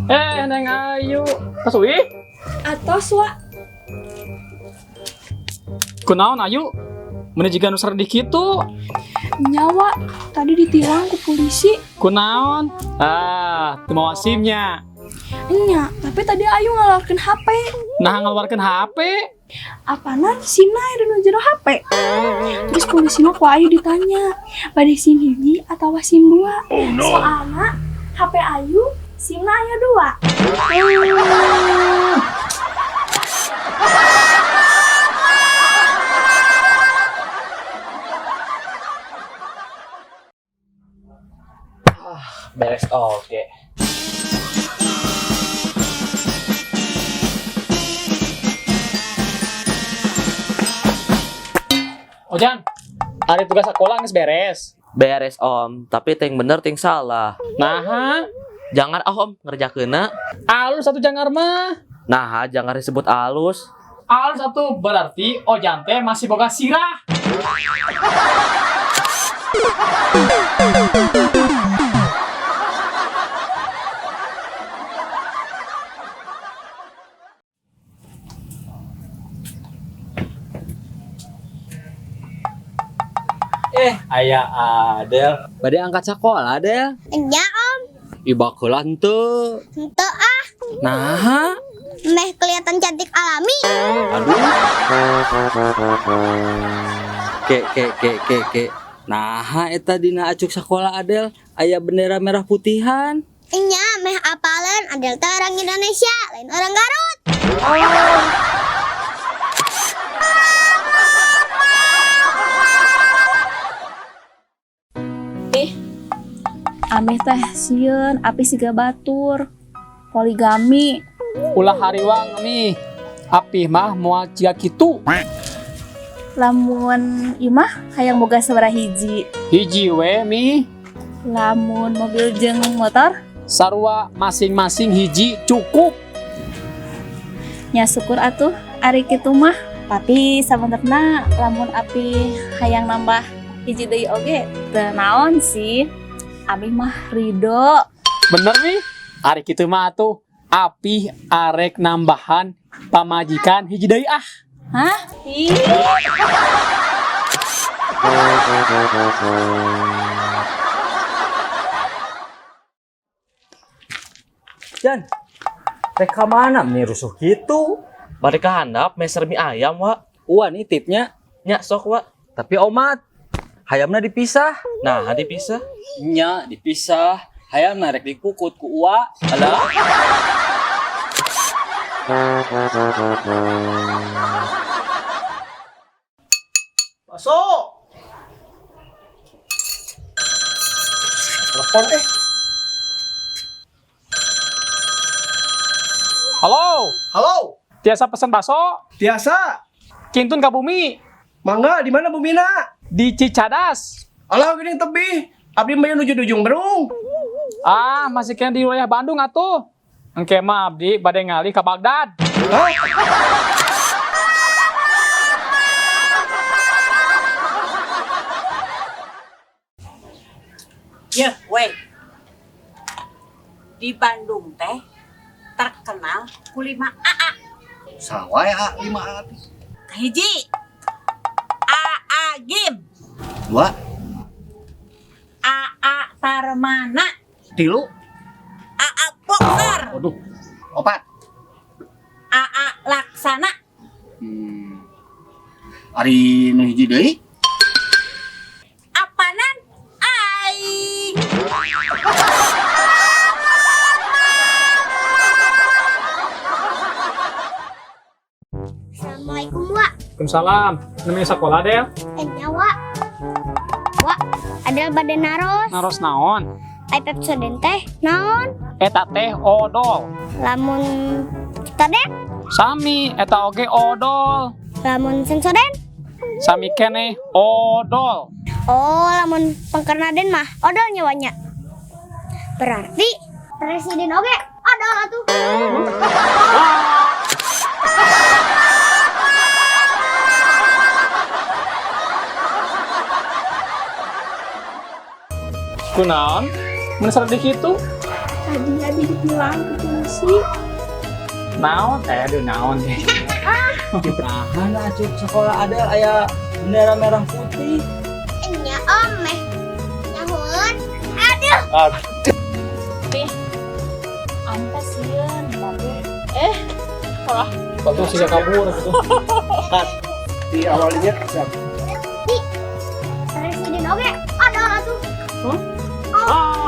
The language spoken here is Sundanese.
Eh, Neng Ayu. Tos uih? Atos, Wa. Kunaon, Ayu? Meni jiga nu serdih kitu? Nya, Wa, tadi ditilang ku polisi. Kunaon? Ah, teu mawa SIM-nya. Nya, tapi tadi Ayu ngaluarkeun HP. Nah, ngaluarkeun HP. Apanan SIM-na aya dina jero HP. Terus polisina ku Ayu ditanya, bade SIM hiji atawa SIM dua? Oh, no. Soalna HP Ayu SIM-na aya dua. Beres, oke. Ojan, ari tugas sekolah geus beres? Beres, Om, tapi ting bener ting salah. Nah, Jangan ah, Om, ngerjakeunna. Alus satu jangar mah. Nah, jangan disebut alus. Alus satu berarti Ojan teh masih boga sirah. Eh, aya Adel. Bade angkat sekolah, Adel. Nya, Om. Ih, bakelan teu. Henteu ah. Nah, meh kelihatan cantik alami. Aduh. Ke ke ke ke ke. Nah, eta dina acuk sekolah Adel aya bendera merah putihan. Nya, meh apaleun Adel teh orang Indonesia, lain orang Garut. Ih, Ameh teh sieun api siga batur poligami. Ulah hariwang nih. Api mah moal jiga kitu. Lamun imah hayang boga sabaraha hiji? Hiji we, Mi. Lamun mobil jeung motor? Sarua, masing-masing hiji cukup. Nya, syukur atuh ari kitu mah. Tapi sabenerna lamun api hayang nambah hiji deui oge teu naon sih. Abi mah ridho. Bener, Mi? Ari kitu mah atuh Api arek nambahan pamajikan hiji deui ah. Hah? Ih. Jan, rek ka mana nih rusuh gitu? Bade ka handap meser mie ayam, Wak. Ua nitipnya. Nya sok, Wak. Tapi omat, hayamna dipisah. Nah, dipisah. Nya, dipisah. Hayamna rek dikukut ku Ua. Alah. Masuk. Telepon eh. Halo, Halo. Tiasa pesen bakso? Tiasa. Kintun ka bumi. Mangga, di mana bumina? Di Cicadas. Alah, geuning tebih. Abdi mah nuju Ujung Berung. Ah, masih keneh di wilayah Bandung atuh. Engke mah abdi bade ngalih ka Bagdad. Hah? Ya, weh. Di Bandung teh terkenal ku 5 AA. Saha wae A 5 A teh? Hiji, Aa Gym. Dua. Aa Tarmana. Tilu. Aa Boxer. Waduh. Opat. Aa Laksana. Ari nu hiji deui? Apanan aing. Assalamualaikum, Wak. Waalaikumsalam. Namanya sekolah, Del? Eh, nya, Wak. Wak, Adel bade naros. Naros naon? Ai Pepsodent teh naon? Eta teh odol. Lamun Ciptoden? Sami, eta oge odol. Lamun Sensodyne? Sami keneh odol. Oh, lamun pengkerna den mah odol nya, Wa, nya. Berarti presiden oge Odol atuh. Kunaon? Mun di kitu? Tadi abi ditilang ku polisi. Naon? Eh, aduh naon deh. Nah, acuk sekolah Adel aya bendera merah putih. Nya om meh. Nyahoeun. Aduh. Ami sieun tapi Waktu sih kabur gitu. Di awalnya siap. Presiden oge odol atuh. Ah.